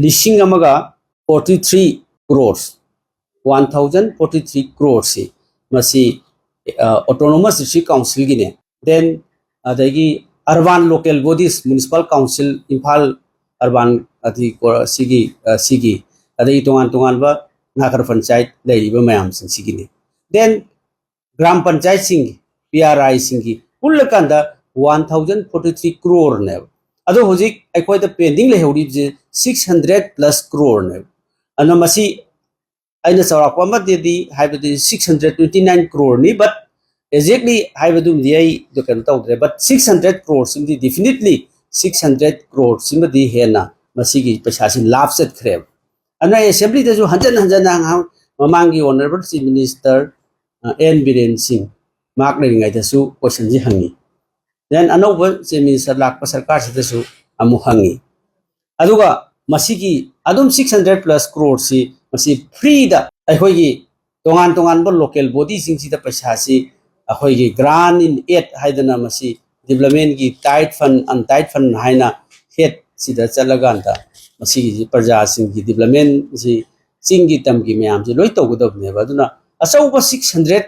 ꯂꯤꯁꯤꯡ ꯑꯃꯒ forty three crores, one thousand forty three crores ꯁꯤ ꯃꯁꯤ autonomous district councilꯒꯤꯅꯦ꯫ Then ꯑꯗꯒꯤ urban local bodies, municipal council, Imphal urban ꯑꯗꯒꯤ ꯀꯣ-, ꯁꯤꯒꯤ ꯁꯤꯒꯤ ꯑꯗꯒꯤ ꯇꯣꯉꯥꯟ ꯇꯣꯉꯥꯟꯕ ꯅꯥꯒꯔ ꯄꯟꯆꯥꯌꯠ ꯂꯩꯔꯤꯕ ꯃꯌꯥꯝꯁꯤꯡꯁꯤꯒꯤꯅꯤ꯫ Then ꯒ꯭ꯔꯥꯝ ꯄꯟꯆꯥꯌꯠꯁꯤꯡꯒꯤ, ꯄꯤ ꯑꯥꯔ ꯑꯥꯏꯁꯤꯡꯒꯤ ꯄꯨꯜꯂꯀꯥꯟꯗ one thousand forty three croreꯅꯦꯕ꯫ ꯑꯗꯣ ꯍꯧꯖꯤꯛ ꯑꯩꯈꯣꯏꯗ ꯄꯦꯟꯗꯤꯡ ꯂꯩꯍꯧꯔꯤꯕꯁꯦ six hundred plus croreꯅꯦꯕ꯫ ꯑꯗꯨꯅ ꯃꯁꯤ ꯑꯩꯅ ꯆꯥꯎꯔꯥꯛꯄ ꯑꯃꯗꯗꯤ ꯍꯥꯏꯕꯗꯤ six hundred twenty nine croreꯅꯤ, but exactly ꯍꯥꯏꯕꯗꯨꯃꯗꯤ ꯑꯩ ꯀꯩꯅꯣ ꯇꯧꯗ꯭ꯔꯦ, but six hundred croreꯁꯤꯃꯗꯤ definitely six hundred croreꯁꯤꯃꯗꯤ ꯍꯦꯟꯅ ꯃꯁꯤꯒꯤ ꯄꯩꯁꯥꯁꯤ ꯂꯥꯞ ꯆꯠꯈ꯭ꯔꯦꯕ꯫ ꯑꯗꯨꯅ ꯑꯩ ꯑꯦꯁꯦꯝꯕ꯭ꯂꯤꯗꯁꯨ ꯍꯟꯖꯟ ꯍꯟꯖꯟꯅ ꯉꯥꯡ-, ꯃꯃꯥꯡꯒꯤ Honourable Chief Minister N Biren Singh ꯃꯍꯥꯛ ꯂꯩꯔꯤꯉꯩꯗꯁꯨ ꯀꯣꯏꯁꯟꯁꯤ ꯍꯪꯉꯤ꯫ Then ꯑꯅꯧꯕ Chief Minister ꯂꯥꯛꯄ ꯁꯔꯀꯥꯔꯁꯤꯗꯁꯨ ꯑꯃꯨꯛ ꯍꯪꯉꯤ꯫ ꯑꯗꯨꯒ ꯃꯁꯤꯒꯤ ꯑꯗꯨꯝ six hundred plus croreꯁꯤ ꯃꯁꯤ freeꯗ ꯑꯩꯈꯣꯏꯒꯤ ꯇꯣꯉꯥꯟ ꯇꯣꯉꯥꯟꯕ local bodyꯁꯤꯡꯁꯤꯗ ꯄꯩꯁꯥꯁꯤ ꯑꯩꯈꯣꯏꯒꯤ grant in aid ꯍꯥꯏꯗꯅ ꯃꯁꯤ developmentꯀꯤ tied fund, untied fund ꯍꯥꯏꯅ headꯁꯤꯗ ꯆꯠꯂꯀꯥꯟꯗ ꯃꯁꯤꯒꯤ ꯄ꯭ꯔꯖꯥꯁꯤꯡꯒꯤ developmentꯁꯤ ꯆꯤꯡꯒꯤ ꯇꯝꯒꯤ ꯃꯌꯥꯝꯁꯤ ꯂꯣꯏ ꯇꯧꯒꯗꯕꯅꯦꯕ꯫ ꯑꯗꯨꯅ ꯑꯆꯧꯕ six hundred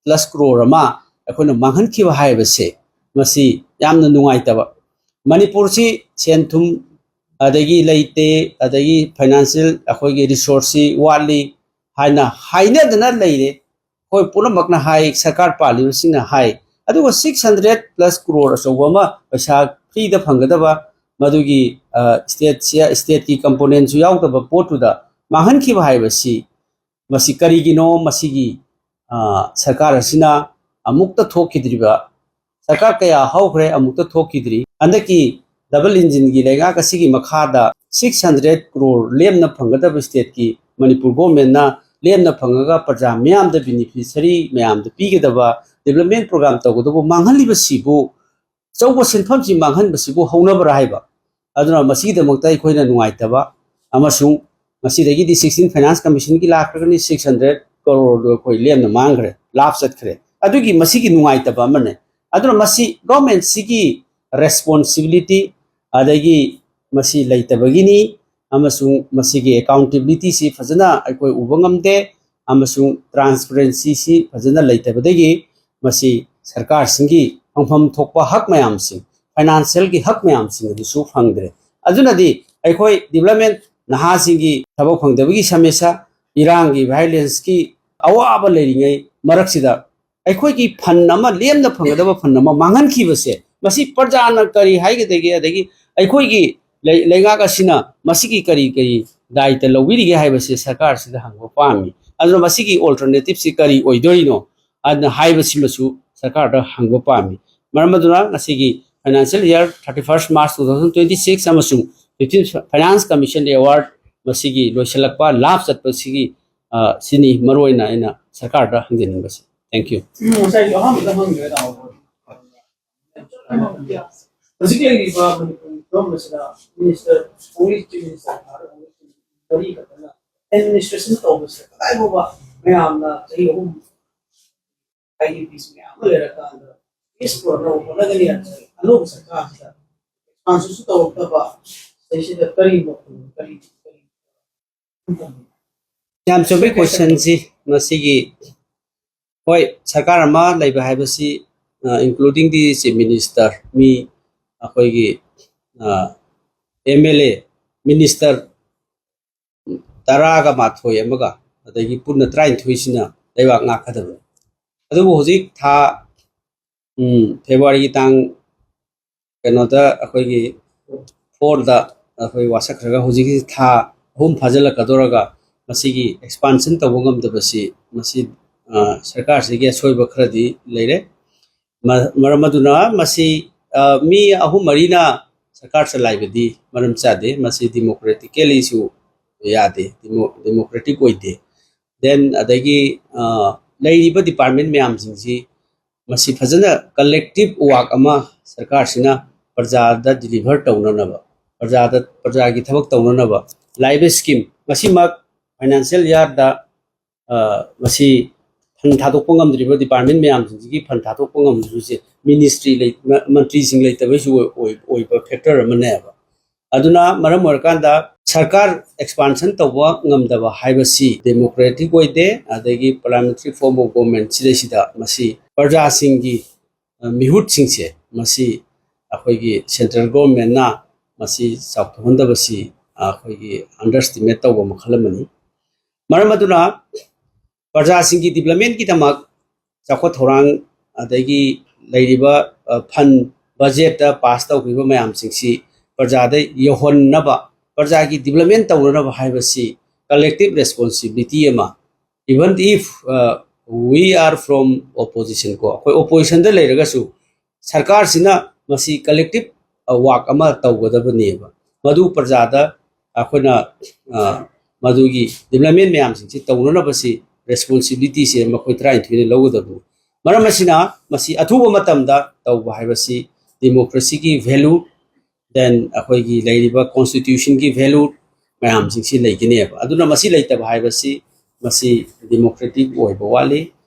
plus crore ꯑꯃ ꯑꯩꯈꯣꯏꯅ ꯃꯥꯡꯍꯟꯈꯤꯕ ꯍꯥꯏꯕꯁꯦ ꯃꯁꯤ ꯌꯥꯝꯅ ꯅꯨꯡꯉꯥꯏꯇꯕ꯫ ꯃꯅꯤꯄꯨꯔꯁꯤ ꯁꯦꯟ ꯊꯨꯝ ꯑꯗꯒꯤ ꯂꯩꯇꯦ, ꯑꯗꯒꯤ ꯐꯥꯏꯅꯥꯟꯁꯤꯌꯦꯜ ꯑꯩꯈꯣꯏꯒꯤ ꯔꯤꯁꯣꯔꯁꯁꯤ ꯋꯥꯠꯂꯤ ꯍꯥꯏꯅ ꯍꯥꯏꯅꯗꯅ ꯂꯩꯔꯦ꯫ ꯑꯩꯈꯣꯏ ꯄꯨꯝꯅꯃꯛꯅ ꯍꯥꯏ, ꯁꯔꯀꯥꯔ ꯄꯥꯜꯂꯤꯕꯁꯤꯡꯅ ꯍꯥꯏ꯫ ꯑꯗꯨꯒ six hundred plus crore ꯑꯆꯧꯕ ꯑꯃ ꯄꯩꯁꯥ ꯐ꯭ꯔꯤꯗ ꯐꯪꯒꯗꯕ, ꯃꯗꯨꯒꯤ ꯁ꯭ꯇꯦꯠꯁꯤ, ꯁ꯭ꯇꯦꯠꯀꯤ ꯀꯝꯄꯣꯅꯦꯟꯁꯨ ꯌꯥꯎꯗꯕ ꯄꯣꯠꯇꯨꯗ ꯃꯥꯡꯍꯟꯈꯤꯕ ꯍꯥꯏꯕꯁꯤ, ꯃꯁꯤ ꯀꯔꯤꯒꯤꯅꯣ? ꯃꯁꯤꯒꯤ ꯁꯔꯀꯥꯔ ꯑꯁꯤꯅ ꯑꯃꯨꯛꯇ ꯊꯣꯛꯈꯤꯗ꯭ꯔꯤꯕ, ꯁꯔꯀꯥꯔ ꯀꯌꯥ ꯍꯧꯈ꯭ꯔꯦ, ꯑꯃꯨꯛꯇ ꯊꯣꯛꯈꯤꯗ꯭ꯔꯤ꯫ ꯍꯟꯗꯛꯀꯤ ꯗꯕꯜ ꯏꯟꯖꯤꯟꯒꯤ ꯂꯩꯉꯥꯛ ꯑꯁꯤꯒꯤ ꯃꯈꯥꯗ six hundred crore ꯂꯦꯝꯅ ꯐꯪꯒꯗꯕ ꯁ꯭ꯇꯦꯠꯀꯤ ꯃꯅꯤꯄꯨꯔ ꯒꯣꯔꯃꯦꯟꯅ ꯂꯦꯝꯅ ꯐꯪꯉꯒ ꯄ꯭ꯔꯖꯥ ꯃꯤꯌꯥꯝꯗ, ꯕꯦꯅꯤꯐꯤꯁꯔꯤ ꯃꯌꯥꯝꯗ ꯄꯤꯒꯗꯕ ꯗꯤꯕꯂꯞꯃꯦꯟ ꯄ꯭ꯔꯣꯒ꯭ꯔꯥꯝ ꯇꯧꯒꯗꯕ ꯃꯥꯡꯍꯜꯂꯤꯕꯁꯤꯕꯨ, ꯑꯆꯧꯕ ꯁꯦꯟꯐꯝꯁꯤ ꯃꯥꯡꯍꯟꯕꯁꯤꯕꯨ ꯍꯧꯅꯕ꯭ꯔꯥ ꯍꯥꯏꯕ꯫ ꯑꯗꯨꯅ ꯃꯁꯤꯒꯤꯗꯃꯛꯇ ꯑꯩꯈꯣꯏꯅ ꯅꯨꯡꯉꯥꯏꯇꯕ ꯑꯃꯁꯨꯡ ꯃꯁꯤꯗꯒꯤꯗꯤ sixteen Finance Commissionꯒꯤ ꯂꯥꯛꯈ꯭ꯔꯒꯅꯤ, six hundred crore ꯑꯩꯈꯣꯏ ꯂꯦꯝꯅ ꯃꯥꯡꯈ꯭ꯔꯦ, ꯂꯥꯞ ꯆꯠꯈ꯭ꯔꯦ꯫ ꯑꯗꯨꯒꯤ ꯃꯁꯤꯒꯤ ꯅꯨꯡꯉꯥꯏꯇꯕ ꯑꯃꯅꯦ꯫ ꯑꯗꯨꯅ ꯃꯁꯤ ꯒꯣꯔꯃꯦꯟꯁꯤꯒꯤ ꯔꯦꯁꯄꯣꯟꯁꯤꯕꯤꯂꯤꯇꯤ ꯑꯗꯒꯤ ꯃꯁꯤ ꯂꯩꯇꯕꯒꯤꯅꯤ, ꯑꯃꯁꯨꯡ ꯃꯁꯤꯒꯤ ꯑꯦꯀꯥꯎꯟꯇꯦꯕꯤꯂꯤꯇꯤꯁꯤ ꯐꯖꯅ ꯑꯩꯈꯣꯏ ꯎꯕ ꯉꯝꯗꯦ, ꯑꯃꯁꯨꯡ ꯇ꯭ꯔꯥꯟꯁꯄꯔꯦꯟꯁꯤꯁꯤ ꯐꯖꯅ ꯂꯩꯇꯕꯗꯒꯤ ꯃꯁꯤ ꯁꯔꯀꯥꯔꯁꯤꯡꯒꯤ ꯐꯪꯐꯝ ꯊꯣꯛꯄ ꯍꯛ ꯃꯌꯥꯝꯁꯤꯡ, ꯐꯥꯏꯅꯥꯟꯁꯤꯌꯦꯜꯒꯤ ꯍꯛ ꯃꯌꯥꯝꯁꯤꯡ ꯑꯗꯨꯁꯨ ꯐꯪꯗ꯭ꯔꯦ꯫ ꯑꯗꯨꯅꯗꯤ ꯑꯩꯈꯣꯏ ꯗꯤꯕꯂꯞꯃꯦꯟ, ꯅꯍꯥꯁꯤꯡꯒꯤ ꯊꯕꯛ ꯐꯪꯗꯕꯒꯤ ꯁꯃꯁ꯭ꯌꯥ, ꯏꯔꯥꯡꯒꯤ ꯚꯥꯏꯑꯣꯂꯦꯟꯁꯀꯤ ꯑꯋꯥꯕ ꯂꯩꯔꯤꯉꯩ ꯃꯔꯛꯁꯤꯗ ꯑꯩꯈꯣꯏꯒꯤ ꯐꯟ ꯑꯃ, ꯂꯦꯝꯅ ꯐꯪꯒꯗꯕ ꯐꯟ ꯑꯃ ꯃꯥꯡꯍꯟꯈꯤꯕꯁꯦ, ꯃꯁꯤ ꯄ꯭ꯔꯖꯥꯅ ꯀꯔꯤ ꯍꯥꯏꯒꯗꯒꯦ? ꯑꯗꯒꯤ ꯑꯩꯈꯣꯏꯒꯤ ꯂꯩ-, ꯂꯩꯉꯥꯛ ꯑꯁꯤꯅ ꯃꯁꯤꯒꯤ ꯀꯔꯤ ꯀꯔꯤ ꯗꯥꯏꯇ ꯂꯧꯕꯤꯔꯤꯒꯦ ꯍꯥꯏꯕꯁꯤ ꯁꯔꯀꯥꯔꯁꯤꯗ ꯍꯪꯕ ꯄꯥꯝꯃꯤ꯫ ꯑꯗꯨꯅ ꯃꯁꯤꯒꯤ ꯑꯣꯜꯇꯔꯅꯦꯇꯤꯞꯁꯤ ꯀꯔꯤ ꯑꯣꯏꯗꯣꯔꯤꯅꯣ? ꯑꯗꯨꯅ ꯍꯥꯏꯕꯁꯤꯃꯁꯨ ꯁꯔꯀꯥꯔꯗ ꯍꯪꯕ ꯄꯥꯝꯃꯤ꯫ ꯃꯔꯝ ꯑꯗꯨꯅ ꯉꯁꯤꯒꯤ financial year thirty first March two thousand twenty six ꯑꯃꯁꯨꯡ fifteen Finance Commission Award ꯃꯁꯤꯒꯤ ꯂꯣꯏꯁꯤꯜꯂꯛꯄ, ꯂꯥꯞ ꯆꯠꯄꯁꯤꯒꯤ, ꯑ, ꯁꯤꯅꯤ ꯃꯔꯨꯑꯣꯏꯅ ꯑꯩꯅ ꯁꯔꯀꯥꯔꯗ ꯍꯪꯖꯅꯤꯡꯕꯁꯤ꯫ Thank you꯫ ꯉꯁꯥꯏꯒꯤ ꯑꯍꯥꯟꯕꯗ ꯍꯪꯈ꯭ꯔꯦ, ꯇꯥꯃꯣ꯫ ꯍꯧꯖꯤꯛ ꯂꯩꯔꯤꯕ ꯃꯅꯤꯄꯨꯔꯒꯤ ꯐꯤꯕꯝ ꯑꯁꯤꯗ ꯃꯤꯅꯤꯁꯇꯔ, only chief minister ꯃꯔꯤ ꯈꯛꯇꯅ ꯑꯦꯗꯃꯤꯅꯤꯁꯇ꯭ꯔꯦꯁꯟ ꯇꯧꯕꯁꯤꯗ ꯀꯗꯥꯏ ꯐꯥꯎꯕ ꯃꯌꯥꯝꯅ ꯆꯍꯤ ꯑꯍꯨꯝ IDPs ꯃꯌꯥꯝ ꯑꯃ ꯂꯩꯔꯀꯥꯟꯗ ꯄꯤꯁ ꯄꯨꯔꯛꯅꯕ ꯍꯣꯠꯅꯒꯅꯤ ꯍꯥꯏꯕꯁꯦ ꯑꯅꯧꯕ ꯁꯔꯀꯥꯔꯁꯤꯗ ꯑꯦꯛꯁꯄꯥꯟꯁꯟꯁꯨ ꯇꯧꯔꯛꯇꯕ, ꯁꯤꯗꯩꯁꯤꯗ ꯀꯔꯤ ꯃꯣꯠ, ꯀꯔꯤ, ꯀꯔꯤ? ꯌꯥꯝ ꯆꯨꯝꯃꯤ ꯀꯣꯏꯁꯟꯁꯤ꯫ ꯃꯁꯤꯒꯤ, ꯍꯣꯏ, ꯁꯔꯀꯥꯔ ꯑꯃ ꯂꯩꯕ ꯍꯥꯏꯕꯁꯤ including the chief minister, ꯃꯤ ꯑꯩꯈꯣꯏꯒꯤ ꯑꯦꯝ ꯑꯦꯜ ꯑꯦ, ꯃꯤꯅꯤꯁꯇꯔ ꯇꯔꯥꯒ ꯃꯥꯊꯣꯏ ꯑꯃꯒ, ꯑꯗꯒꯤ ꯄꯨꯟꯅ ꯇꯔꯥꯅꯤꯊꯣꯏꯁꯤꯅ ꯂꯩꯕꯥꯛ ꯉꯥꯛꯀꯗꯕꯅꯤ꯫ ꯑꯗꯨꯕꯨ ꯍꯧꯖꯤꯛ ꯊꯥ ꯐꯦꯕ꯭ꯔꯨꯋꯥꯔꯤꯒꯤ ꯇꯥꯡ ꯀꯩꯅꯣꯗ, ꯑꯩꯈꯣꯏꯒꯤ ꯐꯣꯔꯗ ꯑꯩꯈꯣꯏ ꯋꯥꯁꯛꯈ꯭ꯔꯒ ꯍꯧꯖꯤꯛꯀꯤ ꯊꯥ ꯑꯍꯨꯝ ꯐꯥꯖꯤꯜꯂꯛꯀꯗꯧꯔꯒ ꯃꯁꯤꯒꯤ ꯑꯦꯛꯁꯄꯥꯟꯁꯟ ꯇꯧꯕ ꯉꯝꯗꯕꯁꯤ, ꯃꯁꯤ ꯁꯔꯀꯥꯔꯁꯤꯒꯤ ꯑꯁꯣꯏꯕ ꯈꯔꯗꯤ ꯂꯩꯔꯦ꯫ ꯃꯔꯝ ꯑꯗꯨꯅ ꯃꯁꯤ ꯃꯤ ꯑꯍꯨꯝ ꯃꯔꯤꯅ ꯁꯔꯀꯥꯔ ꯆꯂꯥꯏꯕꯗꯤ ꯃꯔꯝ ꯆꯥꯗꯦ꯫ ꯃꯁꯤ ꯗꯤꯃꯣꯀ꯭ꯔꯦꯇꯤꯀꯦꯂꯤꯁꯨ ꯌꯥꯗꯦ, ꯗꯤꯃꯣꯀ꯭ꯔꯦꯇꯤꯛ ꯑꯣꯏꯗꯦ꯫ ꯗꯦꯟ ꯑꯗꯒꯤ ꯂꯩꯔꯤꯕ ꯗꯤꯄꯥꯔꯠꯃꯦꯟ ꯃꯌꯥꯝꯁꯤꯡꯁꯤ ꯃꯁꯤ ꯐꯖꯅ ꯀꯂꯦꯛꯇꯤꯞ ꯋꯥꯛ ꯑꯃ ꯁꯔꯀꯥꯔꯁꯤꯅ ꯄ꯭ꯔꯖꯥꯗ ꯗꯤꯂꯤꯚꯔ ꯇꯧꯅꯅꯕ, ꯄ꯭ꯔꯖꯥꯗ, ꯄ꯭ꯔꯖꯥꯒꯤ ꯊꯕꯛ ꯇꯧꯅꯅꯕ ꯂꯥꯛꯏꯕ ꯁ꯭ꯀꯤꯝ, ꯉꯁꯤꯃꯛ ꯐꯥꯏꯅꯥꯟꯁꯤꯌꯦꯜ ꯏꯌꯥꯔꯗ ꯃꯁꯤ ꯐꯟ ꯊꯥꯗꯣꯛꯄ ꯉꯝꯗ꯭ꯔꯤꯕ, ꯗꯤꯄꯥꯔꯠꯃꯦꯟ ꯃꯌꯥꯝꯁꯤꯡꯁꯤꯒꯤ ꯐꯟ ꯊꯥꯗꯣꯛꯄ ꯉꯝꯗ꯭ꯔꯤꯕꯁꯦ ꯃꯤꯅꯤꯁꯇ꯭ꯔꯤ, ꯃꯟꯇ꯭ꯔꯤꯁꯤꯡ ꯂꯩꯇꯕꯩꯁꯨ ꯑꯣꯏꯕ ꯐꯦꯛꯇꯔ ꯑꯃꯅꯦꯕ꯫ ꯑꯗꯨꯅ ꯃꯔꯝ ꯑꯣꯏꯔꯀꯥꯟꯗ ꯁꯔꯀꯥꯔ ꯑꯦꯛꯁꯄꯥꯟꯁꯟ ꯇꯧꯕ ꯉꯝꯗꯕ ꯍꯥꯏꯕꯁꯤ ꯗꯦꯃꯣꯀ꯭ꯔꯦꯇꯤꯛ ꯑꯣꯏꯗꯦ꯫ ꯑꯗꯒꯤ ꯄꯥꯔꯂꯤꯌꯥꯃꯦꯟꯇꯔꯤ ꯐꯣꯔꯝ ꯑꯣꯐ ꯒꯣꯔꯃꯦꯟ ꯁꯤꯗꯩꯁꯤꯗ ꯃꯁꯤ ꯄ꯭ꯔꯖꯥꯁꯤꯡꯒꯤ ꯃꯤꯍꯨꯠꯁꯤꯡꯁꯦ ꯃꯁꯤ ꯑꯩꯈꯣꯏꯒꯤ ꯁꯦꯟꯇ꯭ꯔꯦꯜ ꯒꯣꯔꯃꯦꯟꯅ ꯃꯁꯤ ꯆꯥꯎꯊꯣꯛꯍꯟꯗꯕꯁꯤ ꯑꯩꯈꯣꯏꯒꯤ ꯑꯟꯗꯔꯁꯇꯤꯃꯦꯠ ꯇꯧꯕ ꯃꯈꯜ ꯑꯃꯅꯤ꯫ ꯃꯔꯝ ꯑꯗꯨꯅ ꯄ꯭ꯔꯖꯥꯁꯤꯡꯒꯤ ꯗꯤꯕ꯭ꯂꯞꯃꯦꯟꯒꯤꯗꯃꯛ ꯆꯥꯎꯈꯠ ꯊꯧꯔꯥꯡ ꯑꯗꯒꯤ ꯂꯩꯔꯤꯕ ꯐꯟ ꯕꯖꯦꯠꯇ ꯄꯥꯁ ꯇꯧꯈꯤꯕ ꯃꯌꯥꯝꯁꯤꯡꯁꯤ ꯄ꯭ꯔꯖꯥꯗ ꯌꯧꯍꯟꯅꯕ, ꯄ꯭ꯔꯖꯥꯒꯤ ꯗꯤꯕ꯭ꯂꯞꯃꯦꯟ ꯇꯧꯅꯅꯕ ꯍꯥꯏꯕꯁꯤ ꯀꯂꯦꯛꯇꯤꯞ ꯔꯦꯁꯄꯣꯟꯁꯤꯕꯤꯂꯤꯇꯤ ꯑꯃ, even if we are from opposition ꯀꯣ, ꯑꯩꯈꯣꯏ ꯑꯣꯄꯣꯖꯤꯁꯟꯗ ꯂꯩꯔꯒꯁꯨ ꯁꯔꯀꯥꯔꯁꯤꯅ ꯃꯁꯤ ꯀꯂꯦꯛꯇꯤꯞ ꯋꯥꯛ ꯑꯃ ꯇꯧꯒꯗꯕꯅꯦꯕ꯫ ꯃꯗꯨ ꯄ꯭ꯔꯖꯥꯗ ꯑꯩꯈꯣꯏꯅ ꯃꯗꯨꯒꯤ ꯗꯤꯕ꯭ꯂꯞꯃꯦꯟ ꯃꯌꯥꯝꯁꯤꯡꯁꯤ ꯇꯧꯅꯅꯕꯁꯤ ꯔꯦꯁꯄꯣꯟꯁꯤꯕꯤꯂꯤꯇꯤꯁꯦ ꯃꯈꯣꯏ ꯇꯔꯥꯅꯤꯊꯣꯏꯅ ꯂꯧꯒꯗꯕꯅꯤ꯫ ꯃꯔꯝ ꯑꯁꯤꯅ ꯃꯁꯤ ꯑꯊꯨꯕ ꯃꯇꯝꯗ ꯇꯧꯕ ꯍꯥꯏꯕꯁꯤ ꯗꯦꯃꯣꯀ꯭ꯔꯦꯁꯤꯒꯤ ꯚꯦꯂꯨ, ꯗꯦꯟ ꯑꯩꯈꯣꯏꯒꯤ ꯂꯩꯔꯤꯕ ꯀꯣꯟꯁꯇꯤꯇ꯭ꯌꯨꯁꯟꯒꯤ ꯚꯦꯂꯨ ꯃꯌꯥꯝꯁꯤꯡꯁꯤ ꯂꯩꯒꯅꯦꯕ꯫ ꯑꯗꯨꯅ ꯃꯁꯤ ꯂꯩꯇꯕ ꯍꯥꯏꯕꯁꯤ ꯃꯁꯤ ꯗꯦꯃꯣꯀ꯭ꯔꯦꯇꯤꯛ ꯑꯣꯏꯕ ꯋꯥꯠꯂꯤ꯫